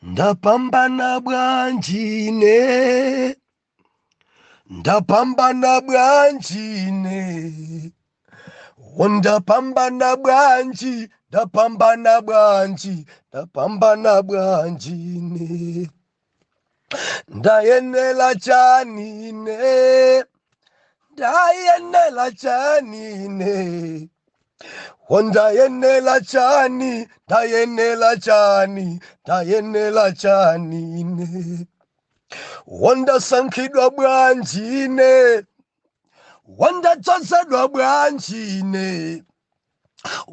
Ndapambana bwanji ine, ndapambana bwanji ine, ndapambana bwanji, ndapambana bwanji, ndapambana bwanji ine, ndayenela chani ine, ndayenela chani ine, ndayenela chani, ndayenela chani, ndayenela chani ine, wandasankhidwa bwanji ine, wandadzozedwa bwanji ine,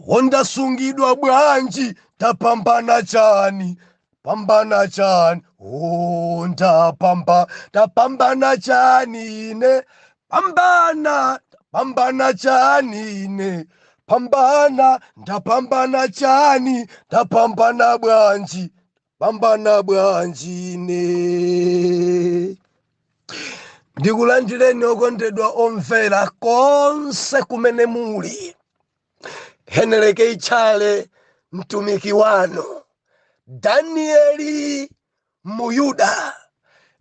wandasungidwa bwanji, ndapambana chani, pambana chani, oh, ndapamba, ndapambana chani ine, pambana, pambana chani ine, pambana, ndapambana chani, ndapambana bwanji, pambana bwanji ine. Ndikulandireni okondedwa omvera konse kumene muli. Heneleke Ichale, mtumiki wanu, Danieli Muyuda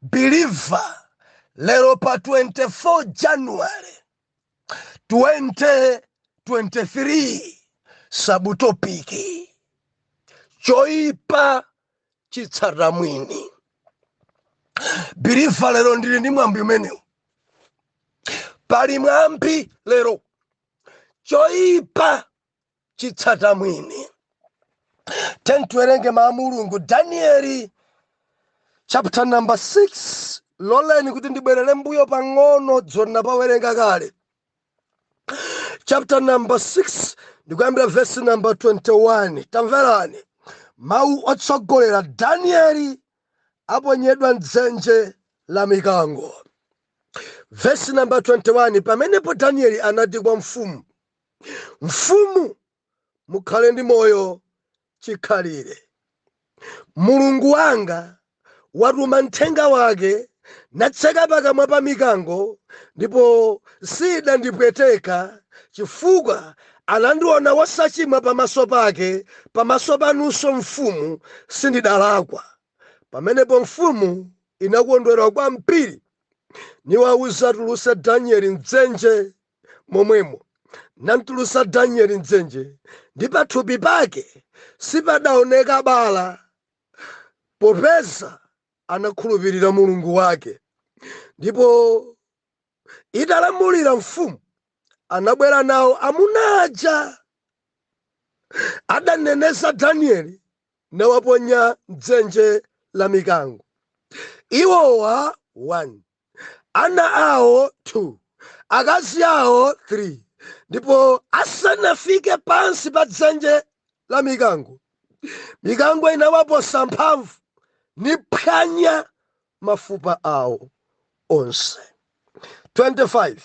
believer, lero pa 24 January 2023, subtopic choipa chitsata mwini. Believer, lero ndili ndi mwambi umenewu. Pali mwambi lero, choipa chitsata mwini. Tiwerenge mawu a Mulungu, Danieli chapter number 6. Loleni kuti ndibwerere mbuyo pang'ono, dzona pawerenga kale. Chapter number 6, ndikuyambira verse number 21. Tamverani mawu otsogolera: Danieli aponyedwa mdzenje la mikango. Verse number 21: Pamenepo Danieli anati kwa mfumu, "Mfumu, mukhale ndi moyo chikhalire. Mulungu wanga watuma mthenga wake, natseka pakamwa pa mikango, ndipo sidandipweteka, chifukwa anandiona wosachimwa pamaso pake. Pamaso panunso, mfumu, sindidalakwa." Pamenepo mfumu inakondwera kwambiri, niwawuza atulutse Danieli mdzenje momwemo. Namtulutsa Danieli mdzenje, ndi pathupi pake sipadaoneka bala, popeza anakhulupirira Mulungu wake. Ndipo italamulira mfumu, anabwera nawo amuna aja adaneneza Danieli, nawaponya mdzenje la mikango, iwowa 1, ana awo 2, akazi awo 3. Ndipo asanafike pansi pa dzenje la mikango, mikango inawaposa mphamvu, niphwanya mafupa awo onse. 25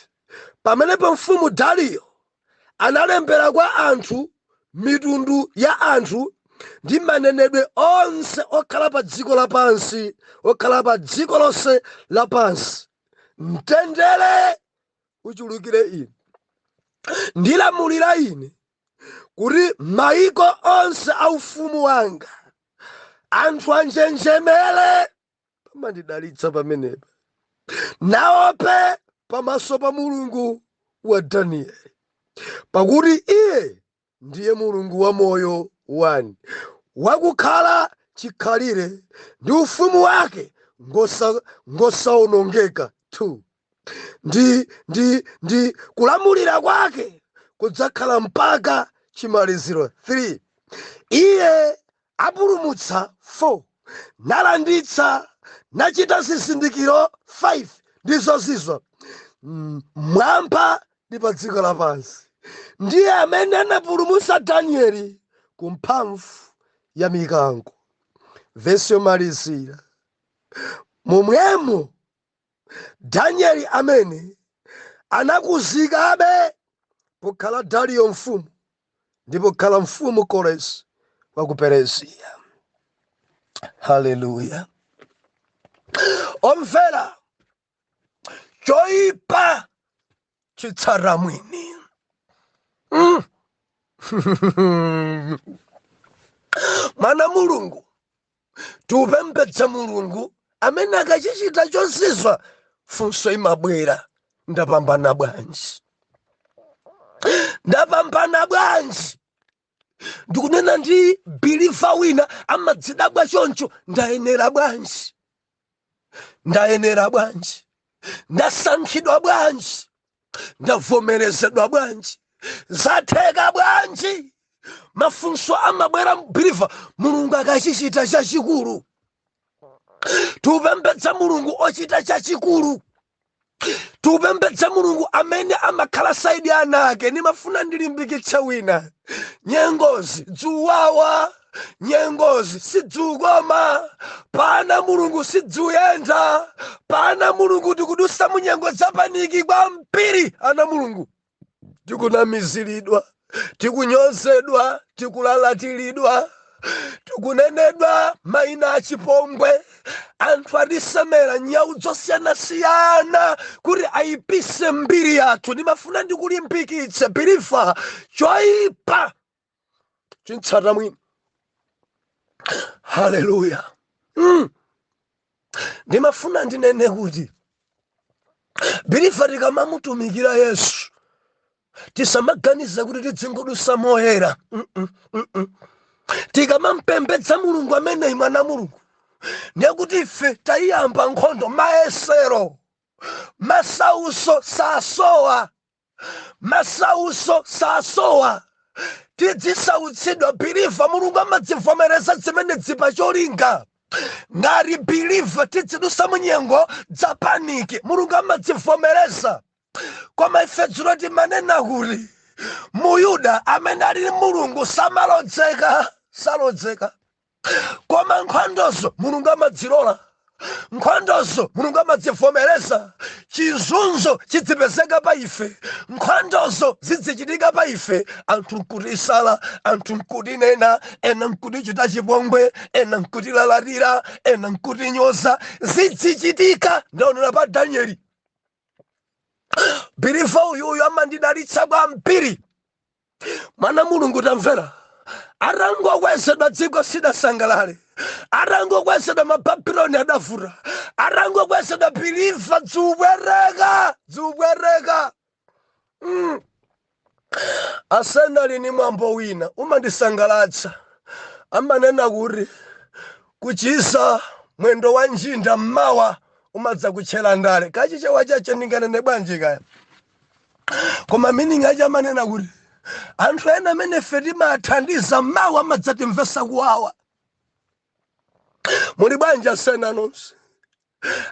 Pamenepo mfumu Dariyo analembera kwa anthu, mitundu ya anthu ndi manenedwe onse okhala pa dziko lapansi, okhala pa dziko lonse lapansi: Mtendere uchulukire ine. Ndilamulira ine kuti maiko onse a ufumu wanga anthu anjenjemere, pamandidalitsa pamenepa, naope pamaso pa Mulungu wa Danieli, pakuti iye ndiye Mulungu wa moyo 1 wakukhala chikhalire, ndi ufumu wake ngosawonongeka 2, ndi kulamulira kwake kudzakhala mpaka chimaliziro 3. Iye apulumutsa 4, nalanditsa, nachita zizindikiro 5 ndi zozizwa mwamba ndi pa dziko lapansi. Ndiye amene anapulumutsa Danieli ku mphamvu ya mikango. Vesi yomalizira: momwemo Danieli amene anakuzikabe pokhala Dariyo mfumu, ndi pokhala mfumu Koresi wa ku Peresiya. Haleluya! Omvera, choipa chitsata mwini. Mwana Mulungu. Tiupembedza Mulungu amene akachichita chozizwa, funso imabwera: ndapambana bwanji? Ndapambana bwanji? Ndikunena ndi believer wina amadzidabwa choncho: ndayenera bwanji? Ndayenera bwanji? Ndasankhidwa bwanji? Ndavomerezedwa bwanji? Zatheka bwanji? Mafunso amabwera believer Mulungu akachichita chachikulu. Tiupembedza Mulungu ochita chachikulu. Tiupembedza Mulungu amene amakhala side ana ake. Nimafuna ndilimbikitse wina: nyengozi dzuwawa, nyengozi sidzukoma pana Mulungu, sidzuyenda pana Mulungu. Tikudusa munyengo za panic kwambiri. Ana Mulungu, tikunamiziridwa, tikunyozedwa, tikulalatilidwa, tikunenedwa mayina achipongwe. Anthu atisemera nyau zosiyanasiyana kuti ayipise mbiri yathu. Ndimafuna ndikulimbikitse believer: choyipa chintsata mwini. Haleluya! Ndimafuna ndinene kuti believer, tikamamutumikira Yesu, tisamaganiza kuti tidzingodusa moyera. Tikamampembedza Mulungu ameneyi, mwana Mulungu, ndiye kuti ife tayiyamba nkhondo. Mayesero, masauso sasowa, masauso sasowa, tidzisautsidwa believer. Mulungu amadzivomereza zimene dzipa cholinga. Ngati believer tidzidusa munyengo dza panic, Mulungu amadzivomereza. Koma ife dzulo timanena kuti Muyuda amene ali Mulungu samalodzeka, salodzeka. Koma nkhondozo Mulungu amadzilola, nkhondozo Mulungu amadzivomereza. Chizunzo chidzipezeka pa ife, nkhondozo zidzichitika pa ife, anthu nkutisala, anthu nkutinena, ena nkutichita chipongwe, ena nkutilalatira, ena nkutinyoza, zidzichitika. Ndaonera pa Danieli. Believer uyuyu amandidalitsa kwambiri. Mwana Mulungu, tamvera: atangokwezedwa, dziko sidasangalale. Atangokwezedwa, Mababuloni adavuta. Atangokwezedwa, believer, dziubwereka, dziubwereka. Asenali ni mwambo wina umandisangalatsa, amanena kuti kuchisa mwendo wa njinda mmawa umadza kutchera ndale. Kachichewa chache ndinganene bwanji kaya? Koma meaning ache amanena kuti anthu ena amene ife timathandiza, mawa amadzatimvesa kuwawa. Muli bwanji asena nonse?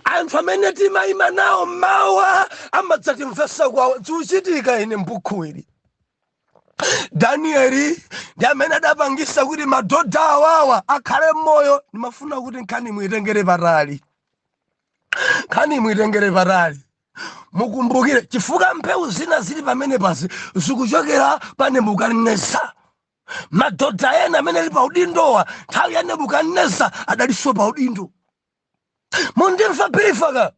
Anthu amene timayima nawo, mawa amadzatimvesa kuwawa. Zikuchitika ine mbukhu ili. Danieli ndi amene adapangisa kuti madhodha awawa akhale mmoyo. Ndimafuna kuti nkhani muitengere patali, nkhani muitengere patali, mukumbukire, chifukwa mbewu zina zili pamene pasi zikuchokera pa Nebukadineza. Madhodha ena amene ali pa udindowa, nthawi ya Nebukadineza adalinso pa udindo. Mundimva believer ka?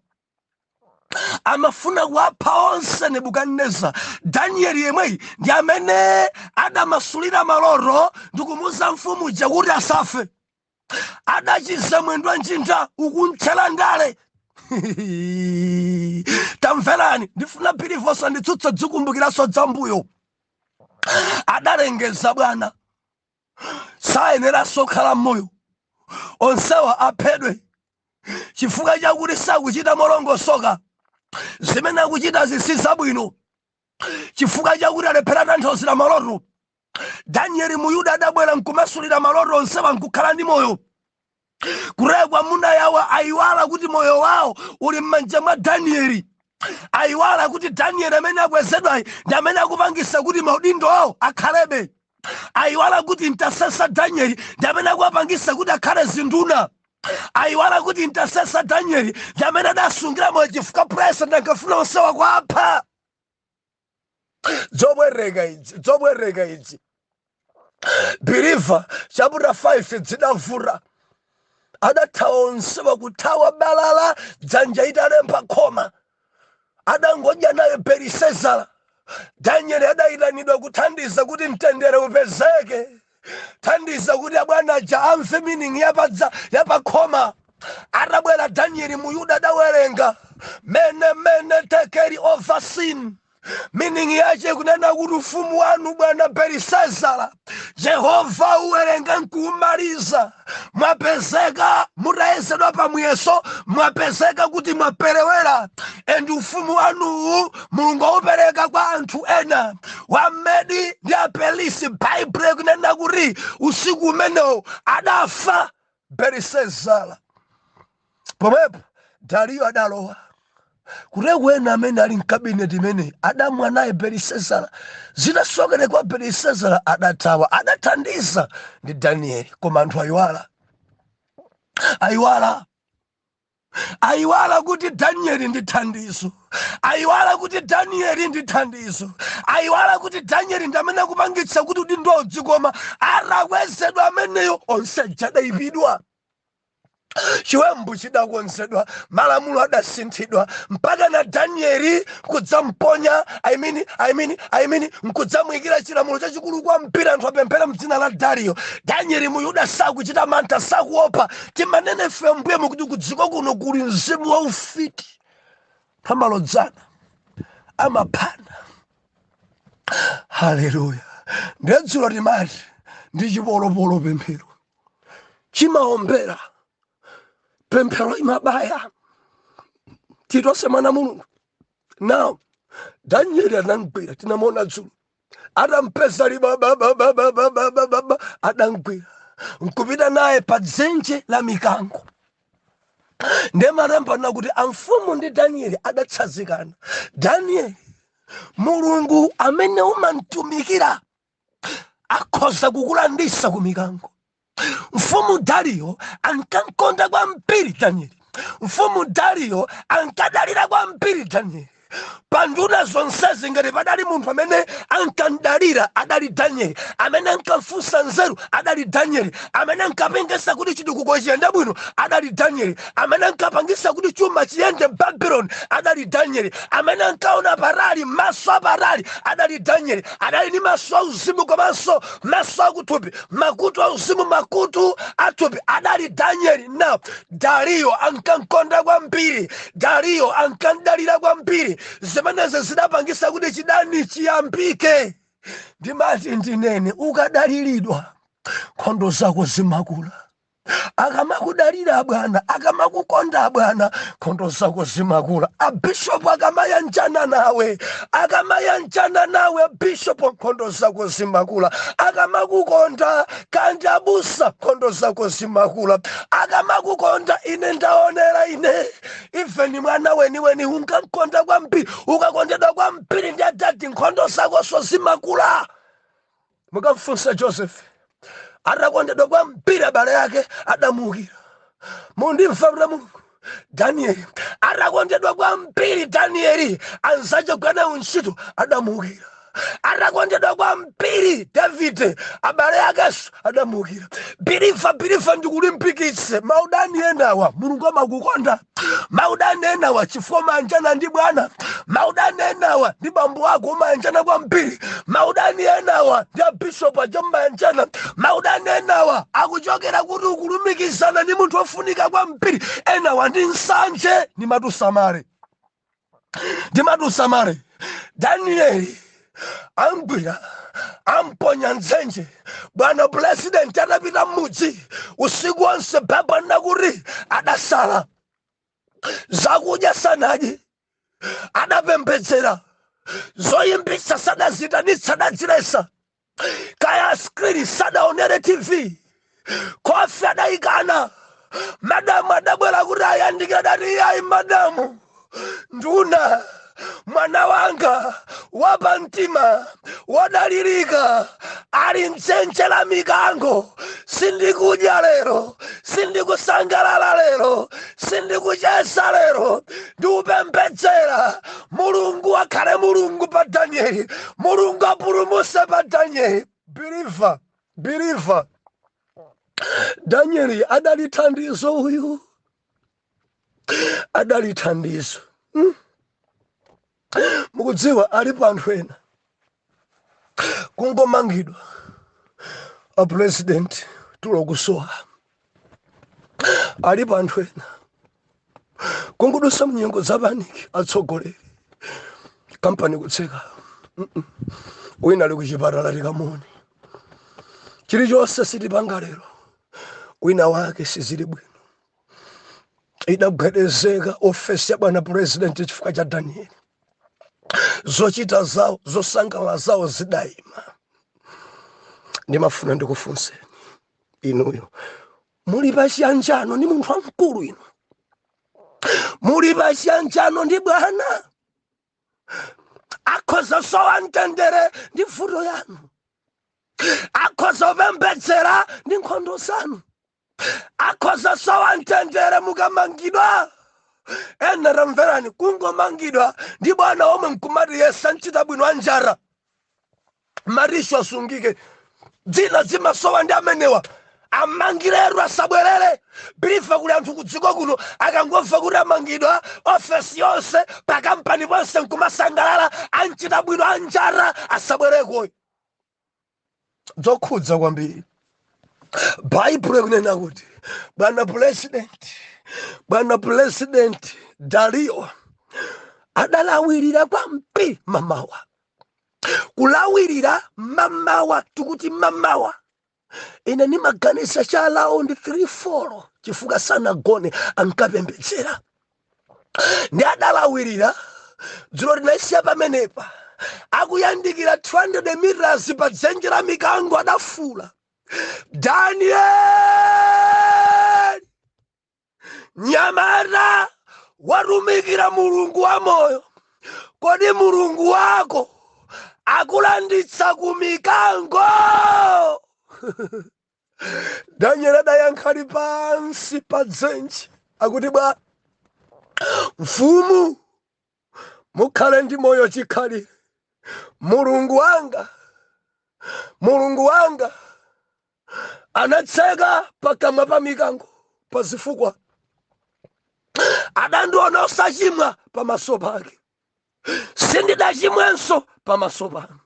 Amafuna kuwapha onse Nebukadineza. Danieli yemweyi ndi amene adamasulira maloto ndikumuza mfumu ija kuti asafe. Adachiza mwendo wa njinda ukuntchera ndale. Tamverani, ndifuna believer osanditsutsa, dzikumbukiranso dzambuyo. Adalengeza bwana, sayeneranso kukhala mmoyo, onsewa aphedwe chifukwa chakuti sakuchita molongosoka, zimene akuchita zisi zabwino, chifukwa chakuti alephera tanthauzira maloto. Danieli Muyuda adabwera nkumasulira maloto, onsewa nkukhala ndi moyo. Kurekwa amuna yawo ayiwala kuti moyo wawo uli m'manja mwa Danieli, ayiwala kuti Danieli amene akwezedwayi ndi amene akupangisa kuti maudindo awo akhalebe, ayiwala kuti intercessor Danieli ndi amene akuwapangisa kuti akhale zinduna, ayiwala kuti intercessor Danieli ndi amene adasungira moyo chifukwa president ankafuna onsewa kuapha. Zobwereka idzi, zobwereka idzi believer. Chapter 5 zidavuta, adathawa onsewa, kuthawa balala, dzanja italemba khoma. Adangodya naye Belisezara. Danieli adayitanidwa kuthandiza kuti mtendere upezeke. Thandiza kuti abwana aja amve meaning yapadza yapakhoma. Atabwera Danieli Muyuda adawerenga mene mene tekeli ufarsin, meaning yache kunena kuti ufumu wanu, bwana Belisazara, Jehova uwerenga nkuumaliza. Mwapezeka mutayezedwa pamuyeso, mwapezeka kuti mwaperewera, and ufumu wanuwu Mulungu aupereka kwa anthu ena, Wamedi ndi Aperisi. Baibulo kunena kuti usiku umenewo adafa Belisazara. Pomwepo Dariyo adalowa. Kuteku ena amene ali mcabinet imene adamwa naye Belisazara, zitasokere kwa Belisazara adathawa. Adathandiza ndi Danieli, koma anthu ayiwala, ayiwala, ayiwala kuti Danieli ndi thandizo. Ayiwala kuti Danieli ndi thandizo. Ayiwala kuti Danieli ndi amene akupangitsa kuti udindo udzikoma. Atakwezedwa ameneyo, onse adayipidwa. Chiwembu chidakonzedwa, malamulo adasinthidwa, mpaka na Danieli kudzamponya, I mean, nkudzamuyikira chilamulo chachikulu kwambiri, anthu apemphera mdzina la Dariyo. Danieli Muyuda sakuchita mantha, sakuopa. Timanene ife mbuye mukuti kudziko kuno kuli mzimu waufiti, amalodzana, amaphana. Haleluya! Ndedzulo timati ndi chipolopolo pemphero chimaombera, pemphero imabaya. Titose mwana Mulungu. Now Danieli anamgwira, tinamuona dzulo atampeza libababababababa, adamgwira nkupita naye pa dzenje la mikango. Ndiye malemba kuti amfumu ndi Danieli adatsanzikana. Danieli, Mulungu amene umamtumikira akhoza kukulandisa ku mikango. Mfumu Dariyo ankankonda kwambiri Danieli. Mfumu Dariyo ankadalira kwambiri Danieli. Pa nduna zonsezi, ngati padali munthu amene ankandalira, adali Danieli. Amene ankamfunsa nzeru adali Danieli. Amene ankapangisa kuti chitukuko chiyende bwino adali Danieli. Amene ankapangisa kuti chuma chiyende Babylon adali Danieli. Amene ankaona patali, maso apatali, adali Danieli. Adali ndi maso auzimu komanso maso akuthupi, makutu auzimu, makutu athupi, adali Danieli. Now Dariyo ankankonda kwambiri Dariyo, ankandalira kwambiri. Zimenezi zidapangisa kuti chidani chiyambike. Ndimati ndinene, ukadaliridwa, nkhondo zako zimakula. Akamakudalira bwana, akamakukonda bwana, nkhondo zako zimakula. Abishopu akamayanjana nawe, akamayanjana nawe bishopu, nkhondo zako zimakula. Akamakukonda kandi abusa, nkhondo zako zimakula. Akamakukonda, ine ndaonera ine, even mwana weniweni unkamkonda kwambiri, ukakondedwa kwambiri ndi adadi, nkhondo zakonso zimakula. Mukamfunsa Joseph, atakondedwa kwambiri, abale ake adamukira. Mundimva mra Mulungu? Danieli atakondedwa kwambiri, Danieli anzache kugwira ntchito adamukira. Atakondedwa kwambiri Davide, abale akenso adamukira. Believer, believer, ndikulimbikitse, maudani enawa Mulungu amakukonda. Maudani enawa chifukwa umayanjana ndi bwana. Maudani enawa ndi bambo ako, umayanjana kwambiri. Maudani enawa ndi abishopu aja, mmayanjana. Maudani enawa akuchokera kuti ukulumikizana ndi munthu wofunika kwambiri. Enawa ndi nsanje. Ndimatusamale, ndimatusamale. Danieli amgwira, amponya mdzenje. Bwana president atapita mmudzi, usiku wonse baba nakuti adasala zakudya, sanadye, adapembedzera, zoyimbitsa sadazitanitsa, adadzilesa, kaya screen sadaonere TV, kofi adayikana. Madamu adabwera kuti ayandikira, adati, "Iyayi madamu, nduna, mwana wanga wapamtima wodalirika ali mdzenje la mikango. Sindikudya lero, sindikusangalala lero, sindikucheza lero, ndikupembedzera Mulungu akhale Mulungu pa Danieli, Mulungu apulumuse pa Danieli." Believer, believer, Danieli adali thandizo, uyu adali thandizo. Mukudziwa, alipo anthu ena kungomangidwa. A president, tulo kusowa. Alipo anthu ena kungodusa mnyengo za panic, atsogoleri, kampani kutseka, Wina ali kuchipatala, tikamone chilichonse sitipanga lero, wina wake sizili bwino. Idagwedezeka ofesi ya bwana president chifukwa cha Danieli. Zochita zawo, zosangalala zawo zidayima. Ndimafuna ndikufunseni inuyo, muli pachiyanjano ndi munthu wamkulu? Inu muli pachiyanjano ndi bwana? Akhoza sowa mtendere ndi vuto yanu, akhoza kupembedzera ndi nkhondo zanu, akhoza sowa mtendere mukamangidwa. Ena tamverani, kungomangidwa ndi bwana omwe nkumati yesa nchita bwino, anjara marisho asungike, dzina zimasowa ndi amenewa, amangireru asabwerere. Believer, kuli anthu kudziko kuno akangomva kuti amangidwa, ofesi yonse, pakampani ponse nkumasangalala, anchita bwino anjara asabwereko. Zokhudza kwambiri. Baibulo ikunena kuti bwana president Dariyo adalawirira kwambiri mamawa. Kulawirira mamawa, tikuti mamawa, ine nimaganiza cha around 3 4, chifukwa sanagone, ankapembedzera ndi adalawirira. Dzulo linayisiya pamenepa, akuyandikira 200 meters pa dzenje la mikango, adafula, "Daniel, nyamata watumikira Mulungu wa moyo, kodi Mulungu wako akulanditsa ku mikango?" Daniel adayankha ali pansi pa dzenje akuti, "Bwa mfumu, mukhale ndi moyo chikhalire. Mulungu wanga, Mulungu wanga anatseka pakamwa pa mikango pa zifukwa adandiona osachimwa pamaso pake. Sindidachimwenso pamaso panu."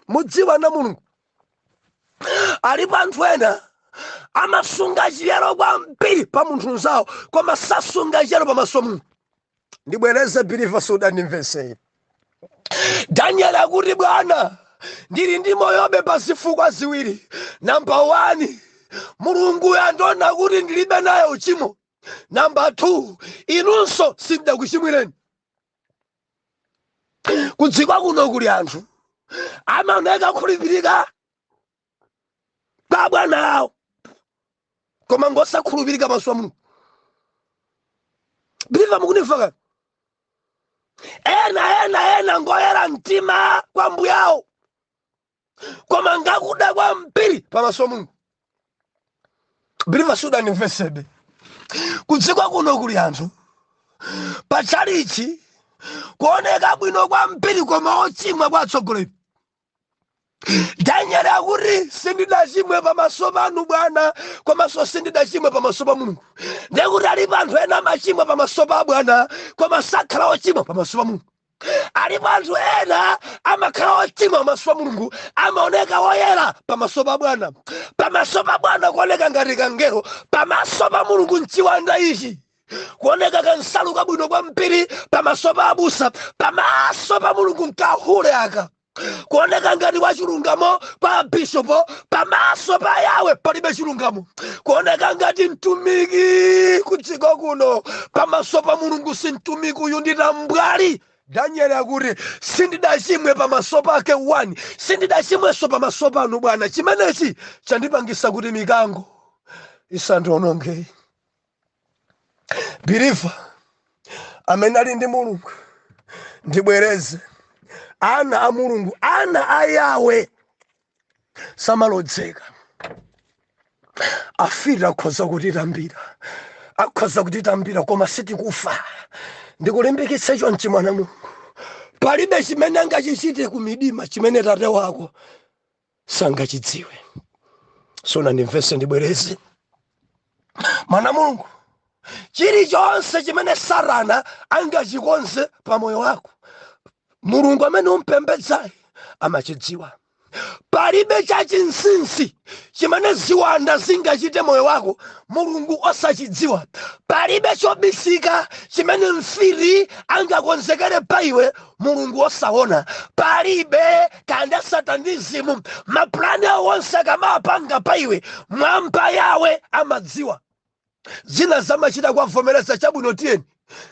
Mudziwa na Mulungu, alipo anthu ena amasunga chiyero kwambiri pa munthu nzawo, koma sasunga chiyero pamaso Mulungu. Ndibwereze, believer, sudandimvesei. Daniel akuti, "Bwana, ndili ndi moyobe pa zifukwa ziwiri. Number 1, Mulungu yandiona kuti ndilibe naye uchimo. Number 2, inunso sindidakuchimwireni." Kudziko kuno kuli anthu amaoneka khulupirika kwa bwana awo, koma ngosakhulupirika pamaso pa Mulungu. Believer, mukundimva kani? Ena ngoyera mtima kwa mbuyawo, koma ngakuda kwambiri pamaso pa Mulungu. Believer, sudandimvesebe. Kudziko kuno kuli anthu pachalichi kuoneka bwino kwambiri, koma ochimwa kwa atsogoleri. Daniel akuti, "Sindidachimwe pamaso panu bwana, komanso sindidachimwe pamaso pa Mulungu." Ndekuti alipo anthu ena amachimwa pamaso pa bwana, koma sakhala ochimwa pamaso pa Mulungu. Alipo anthu ena amakhala ochimwa pamaso pa Mulungu, amaoneka woyera pamaso pa bwana. Pamaso pa bwana kuoneka ngati kangelo, pamaso pa Mulungu mchiwanda ichi. Kuoneka kansalu kabwino kwambiri pamaso pa abusa, pamaso pa Mulungu nkahule aka. Kuoneka ngati wachilungamo pa bishopo, pamaso pa Yawe palibe chilungamo. Kuoneka ngati mtumiki kudziko kuno, pamaso pa Mulungu si mtumiki uyu, ndi tambwali. Daniel akuti, "Sindidachimwe pamaso pake 1, sindidachimwenso pamaso panu bwana. Chimenechi chandipangisa kuti mikango isandiononge." Believer, amene ali ndi Mulungu, ndibwereze, ana a Mulungu, ana a Yawe samalodzeka. Afiti akhoza kutitambira, akhoza kutitambira, koma sitikufa. Ndikulimbikitse chonchi, mwana Mulungu, palibe chimene angachichite ku midima chimene tate wako sangachidziwe. Sona ndimvese, ndibwereze, mwana Mulungu, chilichonse chimene Satana angachikonze pa moyo wako, Mulungu amene umpembedzayi amachidziwa. Palibe chachinsinsi chimene ziwanda zingachite moyo wako Mulungu osachidziwa. Palibe chobisika chimene mfiti angakonzekere pa iwe Mulungu osaona. Palibe kanda satanism, mapulani awo onse akamapanga pa iwe, mwamba yawe amadziwa. Zina zamachita kwavomereza, chabwino, tiyeni,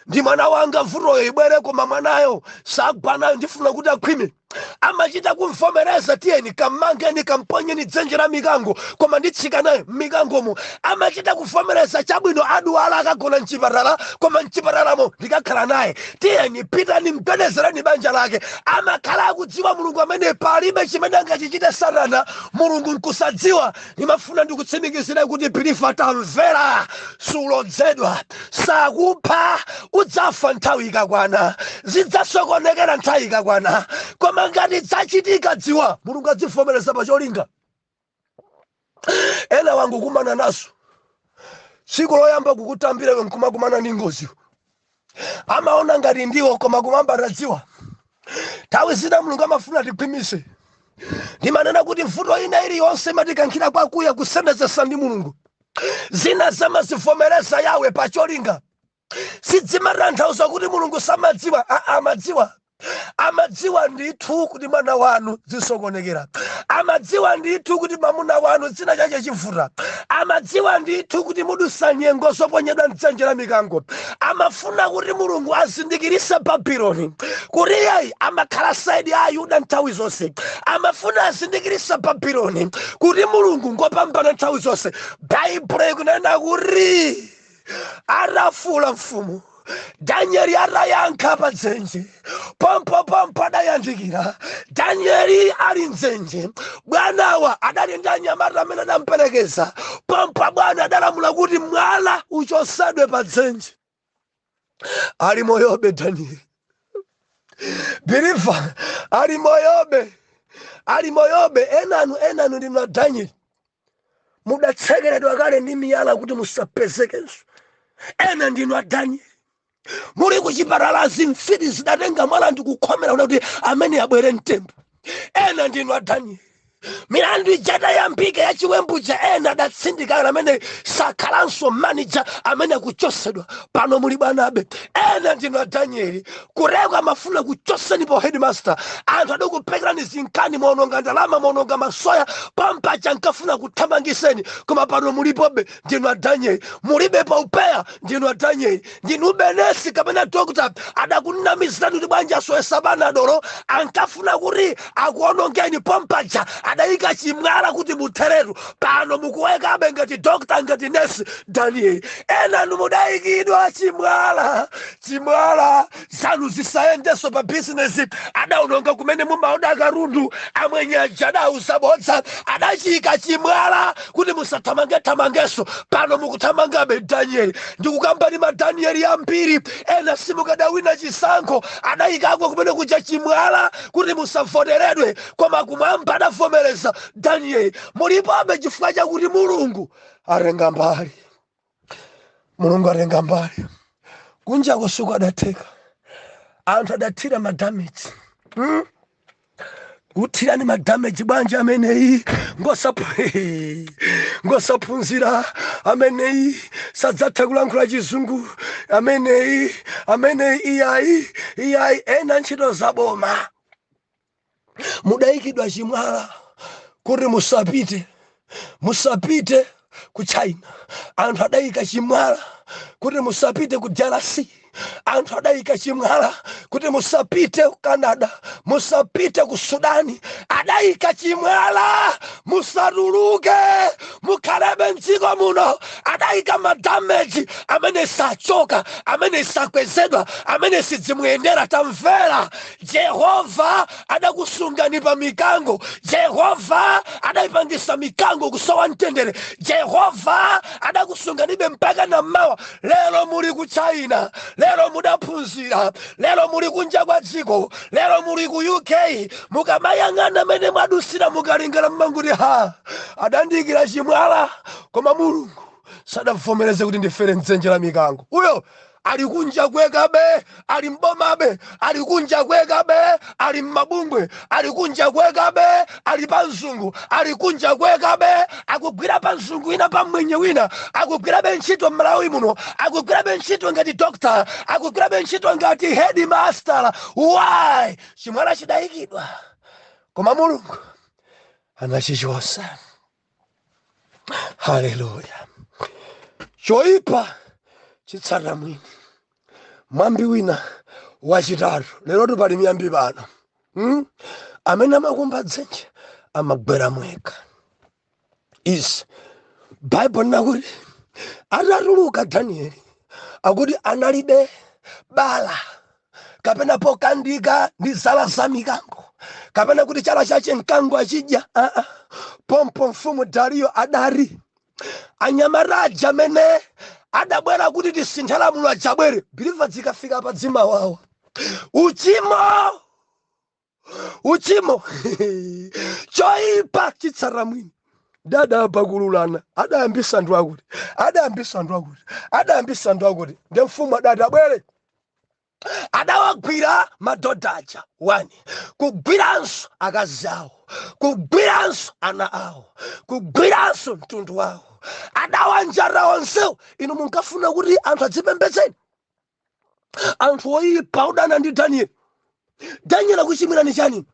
ndi mwana wanga, vutoyo ibwere, koma mwanayo sagwanayo, ndifuna kuti akhwime. Amachita kumvomereza, tiyeni, kamangeni, kamponyeni dzenje la mikango, koma nditsika nayo m'mikangomo. Amachita kuvomereza, chabwino, adwala, akagona mchipatala, koma mchipatalamo ndikakhala naye. Tiyeni, pitani, mgwedezereni banja lake. Amakhala akudziwa Mulungu amene palibe chimene angachichite Satana Mulungu nkusadziwa. Ndimafuna ndikutsimikizire kuti believer, tamvera, sulodzedwa, sakupha. Udzafa nthawi ikakwana, zidzasokonekera nthawi ikakwana, koma ngati zachitika, dziwa Mulungu adzivomereza pa cholinga. Ena wangukumana naso tsiku loyamba kukutambira iwe nkumakumana ndi ngoziyo, amaona ngati ndiwo, koma kumwamba tadziwa. Nthawi zina Mulungu amafuna tikhwimise. Ndimanena kuti mvuto ina iliyonse imatikankhira kwakuya kusendezesa ndi Mulungu. Zina zamazivomereza yawe pacholinga. Sidzimatanthauza kuti Mulungu samadziwa. Amadziwa, amadziwa ndithu kuti mwana wanu zisokonekera, amadziwa ndithu kuti mwamuna wanu dzina chache chivuta, amadziwa ndithu kuti mudusa nyengo zoponyedwa mdzenje la mikango. Amafuna kuti Mulungu azindikirise Babuloni kuti iyeyi amakhala side ya Ayuda nthawi zonse. Amafuna azindikirise Babuloni kuti Mulungu ngopambana nthawi zonse. Baibulo ikunena kuti atafula mfumu, Danieli atayankha pa dzenje, pompopompo adayandikira. Danieli ali mdzenje, bwanawa adali ndi anyamata amene adamperekeza. Pompo bwana adalamula kuti mwala uchosedwe pa dzenje. Ali moyobe Danieli, believer, ali moyobe, ali moyobe. Enanu, enanu ndinu Danieli, mudatsekeredwa kale ndi miyala kuti musapezekenso. Ena ndinu adanieli, muli kuchipatalazi, mfiti zidatenga mwala ndikukhomera kuti amene abwere mtembo. Ena ndinu adanieli, milandu ijata yambike ya chiwembuja, ena adatsindikana amene sakhalanso manager, amene akuchosedwa, pano muli bwanabe. Ena ndinu adanieli, kureko amafuna kuchoseni po headmaster. Anthu adakupekerani zinkani, mwaononga ndalama, mwaononga masoya, pampacha nkafuna kuthamangiseni, koma pano mulipobe. Ndinu adanieli. Mulibe paupeya, ndinu adanieli. Ndinu benesi kapena doctor, adakunamizirani kuti bwanji asowesa panadolo, ankafuna kuti akuonongeni. Pompaja adayika chimwala kuti mutheretu, pano mukuwekabe ngati doctor, ngati nesi, Daniel. Ena mudayikidwa chimwala, chimwala zanu zisayendenso pa bizinesi. Adaononga kumene mumaoda katundu, amwenye aja adauza bodza, adachika chimwala kuti musathamange-thamangenso, pano mukuthamangabe, Daniel. Ndikukambani madanieli ambiri. Ena simukadawina chisankho, adayikako kumene kuja chimwala kuti musavoteredwe, koma kumwamba adavomereza Daniel. Mulipobe chifukwa chakuti Mulungu atenga mbali, Mulungu atenga mbali. Kunjako siku adatheka, anthu adathira madamage, Kuthirani madamage, bwanji ameneyi ngosaphunzira, ameneyi sadzatha kulankhula Chizungu, ameneyi, ameneyi, iyayi, iyayi. Ena ntchito zaboma mudayikidwa chimwala kuti musapite, musapite ku China. Anthu adayika chimwala kuti musapite ku DRC. Anthu adayika chimwala kuti musapite ku Canada, musapite ku Sudani. Adayika chimwala musatuluke, mukhalebe mdziko muno. Adayika madamage amene sachoka, amene sakwezedwa, amene sidzimuyendera. Tamvera, Jehova adakusungani pa mikango. Jehova adayipangisa mikango kusowa mtendere. Jehova adakusunganibe mpaka nammawa. Lero muli ku China, lero mudaphunzira, lero muli kunja kwa dziko, lero muli ku UK. Mukamayang'ana mene mwadusira, mukalingala mmanguti, ha, adandiyikira chimwala, koma Mulungu sadavomereze kuti ndifere mdzenje la mikango. Uyo Ali kunja kwekabe, ali mbomabe, ali kunja kwekabe, ali mmabungwe, ali kunja kwekabe, ali pa mzungu, ali kunja kwekabe, akugwira pa mzungu wina, pa mwenye wina, akugwirabe ntchito m'Malawi muno, akugwirabe ntchito ngati doctor, akugwirabe ntchito ngati headmaster. Why? Chimwala chidayikidwa, koma Mulungu anachichosa. Haleluya! Choyipa chitsata mwini. Mwambi wina wachitatu lero, pali miyambi pano, Amene amakumba dzenje amagwera mwekha. Izi Baibulo linakuti atatuluka Danieli, akuti analibe bala kapena pokandika ndi zala za mikango, kapena kuti chala chache mkango achidya. Uh-uh. Pompo mfumu Dariyo adari anyamata aja amene adabwera kuti tisinthe lamulo ajabwere. Believer, zikafika pa dzimawawa, uchimo, uchimo, choyipa chitsata mwini. Dadapakululana, adayambisa anthu akuti, adayambisa anthu akuti, adayambisa anthu akuti. Ndi mfumu adati abwere. Adawagwira madhodha aja 1, kugwiranso akazi awo, kugwiranso ana awo, kugwiranso mtundu wawo. Adawanjata onsewo. Inu munkafuna kuti anthu adzipembedzeni? Anthu oyipa udana ndi Daniel. Daniel akuchimwirani chani?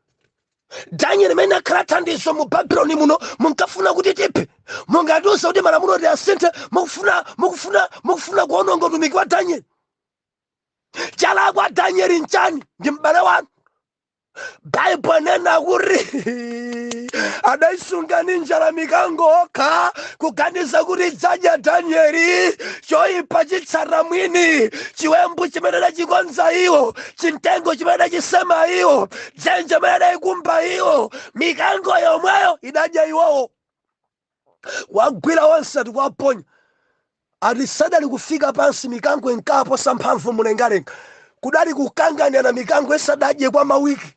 Daniel imene akhala thandizo mu Babuloni muno, munkafuna kuti tiphe? Mungatiuza kuti malamulo ti asinthe? Mukufuna kuononga utumiki wa Daniel? Chalakwa Daniel nchani? Ndi m'bale wanu. Baibo nena kuti adaisunga ni njala mikango okha, kuganiza kuti idzadya Danieli. Choyipa chitsata mwini. Chiwembu chimene adachikonza iwo, chimtengo chimene adachisema iwo, dzenje chimene adayikumba iwo, mikango yomweyo idadya iwowo. Wagwira onse, tikuwaponya. Ati sadali kufika pansi, mikango inkaposa mphamvu mlengalenga. Kudali kukanganirana mikango isadadye kwa mawiki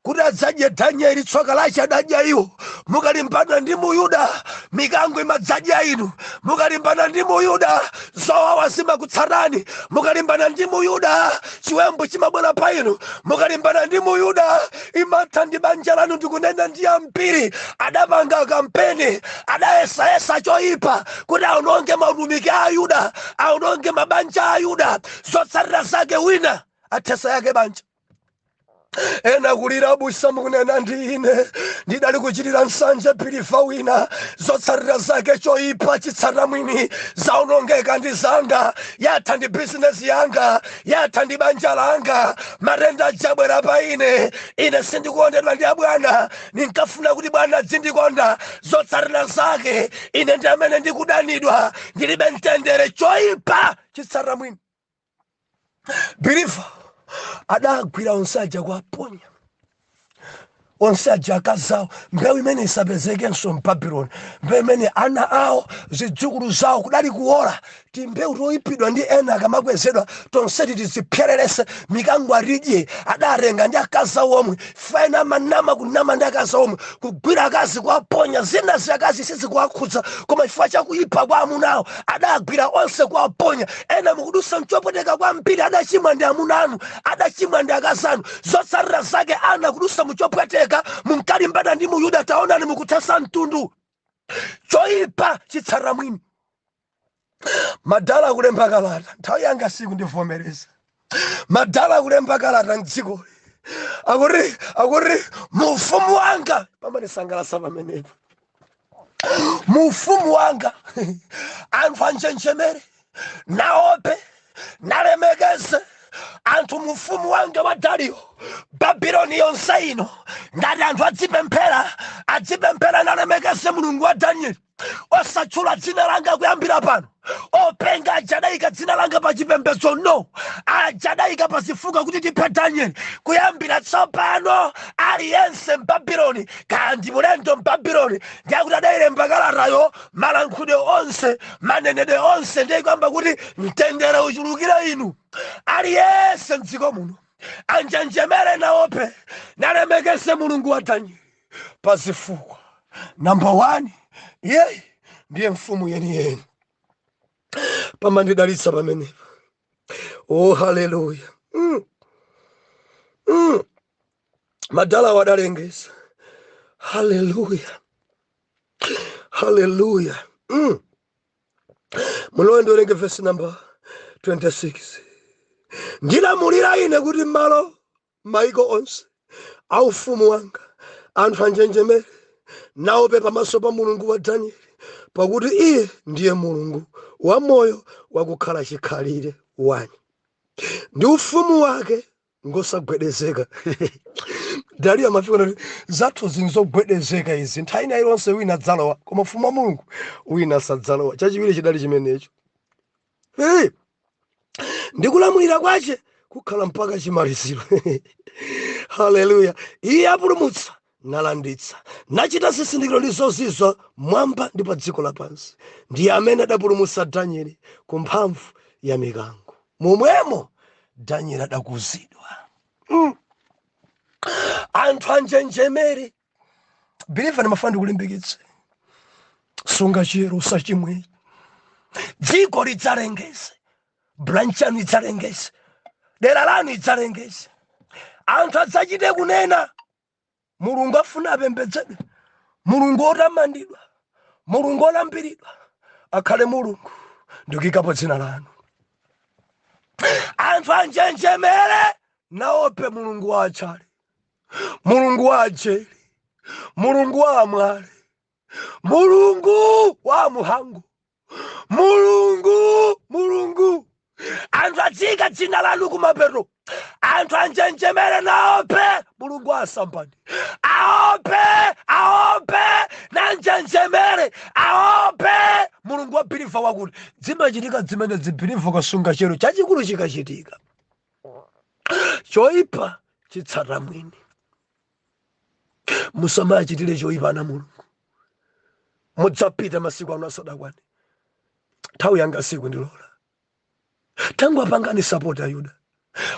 kuti adzadye Danieli. Tsoka lache adadya iwo. Mukalimbana ndi Muyuda, mikango imadzadya inu. Mukalimbana ndi Muyuda, zowawa zimakutsatani. Mukalimbana ndi Muyuda, chiwembu chimabwera pa inu. Mukalimbana ndi Muyuda, imatha ndi banja lanu. Ndikunena ndi ambiri adapanga kampeni, adayesayesa choyipa kuti aononge mautumiki a Ayuda, aononge mabanja a Ayuda. Zotsatira zake, wina athesa yake banja, ena kulira, "Busa, mukunena ndi ine, ndidali kuchitira nsanje believer wina. Zotsatira zake, choyipa chitsata mwini, zaonongeka ndi zanga, yatha ndi bizinesi yanga, yatha ndi banja langa, matenda ajabwera pa ine, ine sindikukondedwa ndi abwana, ninkafuna kuti bwana adzindikonda. Zotsatira zake, ine ndi amene ndikudanidwa, ndilibe mtendere." Choyipa chitsata mwini. Believer, adagwira onse aja kuaponya onse aja, akazawo. Mbewu imene isapezekenso m'Babuloni, mbewu imene ana awo, zidzukulu zawo kudali kuola. Timbewu toyipidwa ndi ena akamakwezedwa, tonseti tizipyererese, mikango aridye. Adarenga ndi akazawo omwe. Faina amanama, kunama ndi akazawo omwe, kugwira akazi kuaponya. Zina zakazi sizikuwakhudza, koma chifukwa chakuyipa kwa amunawo, adagwira onse kuaponya. Ena mukudusa mchopweteka kwambiri, adachimwa ndi amuna anu, adachimwa ndi akazi anu. Zotsatira zake, ana kudusa muchopweteka. Munkalimbana ndi Muyuda, taonani mukuthesa mtundu. Choyipa chitsata mwini. Madala akulemba kalata, nthawi yanga sikundivomereza. Madala akulemba kalata mdzikoli, akuti mu ufumu wanga, pamanisangalasa pamenepo, mu ufumu wanga anthu anjenjemere, naope, nalemekeze anthu. Mu ufumu wanga wa Dariyo, Babuloni yonse ino, ngati anthu adzipemphera, adzipemphera nalemekeze Mulungu wa Danieli, osatchula dzina langa kuyambira pano. Openga ajadayika dzina langa pa chipembedzo, no ajadayika pa zifukwa kuti tiphe Daniel. Kuyambira tsopano, aliyense m'Babuloni, kandi mulendo m'Babuloni, ndiyakuti adayilemba kalatayo, malankhulidwe onse, manenedwe onse, ndiye kwamba kuti mtendere uchulukire inu. Aliyense mdziko muno anjenjemere, naope, nalemekeze Mulungu wa Daniel pa zifukwa. Number 1, iye ndiye mfumu yeniyeni. Pamandidalitsa pamenepo. Oh, haleluya! Madala wadalengeza. Haleluya, haleluya! Mulowe ndiwerenge verse number 26. Ndilamulira ine kuti m'malo maiko onse aufumu wanga anthu anjenjemere naope pamaso pa Mulungu wa Danieli, pakuti iye ndiye Mulungu wamoyo wakukhala chikhalire wani, ndi ufumu wake ngosagwedezeka. Dariyo amafika kuti zathu zinzogwedezeka izi, nthawi ina ilonse wina adzalowa, koma ufumu wa Mulungu wina sadzalowa. Chachiwiri chidali chimenecho. Hey! Ndikulamulira kwace kukhala mpaka chimaliziro. Haleluya! Iye apulumutsa nalanditsa, nachita zizindikiro ndi zozizwa mwamba ndi pa dziko lapansi. Ndiye amene adapulumutsa Danieli ku mphamvu ya mikango. Momwemo Danieli adakuzidwa. Anthu anjenjemere. Believer, ndimafuna ndikulimbikitse, sunga chiyero, usachimwe. Dziko lidzalengeze, branch yanu idzalengeze, dera lanu idzalengeze, anthu adzachite kunena, Mulungu afuna apembedzedwe, Mulungu otamandidwa, Mulungu olambiridwa akhale Mulungu, ndikuyikapo dzina lanu. Anthu anjenjemere naope Mulungu wa Achale, Mulungu wa Ajeri, Mulungu wa Amwale, Mulungu wa Amuhangu, Mulungu, Mulungu. Anthu adziyika dzina lanu kumapeto. Anthu anjenjemere naope Mulungu asambani, aope, aope nanjenjemere, aope Mulungu wa believer wakuti zimachitika zimene zi believer kasunga chero chachikulu chikachitika, choipa chitsata mwini. Musamachitire choipa ana Mulungu, mudzapita masiku anu asadakwane. Nthawi yanga sikundilola. Tangu apangani support Ayuda,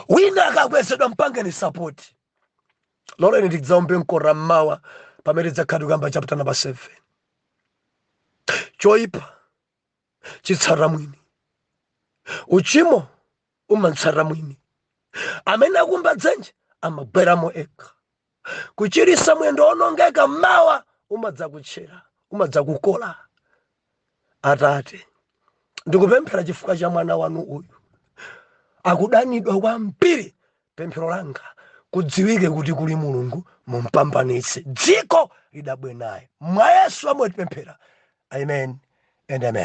wina akakwezedwa mpangeni support. Loleni tidzaombe mkora mmawa pamene tidzakhala tikuyamba chapter number 7. Choipa chitsata mwini, uchimo umatsata mwini. Amene akumba dzenje amagweramo ekha. Kuchirisa mwendo onongeka mmawa umadza kutchera, umadza kukola. Atate, ndikupemphera chifukwa cha mwana wanu uyu akudanidwa kwambiri. Pemphero langa, kudziwike kuti kuli Mulungu, mumpambanitse, dziko lidabwe naye. Mwa Yesu amwe tipemphera, amen and amen.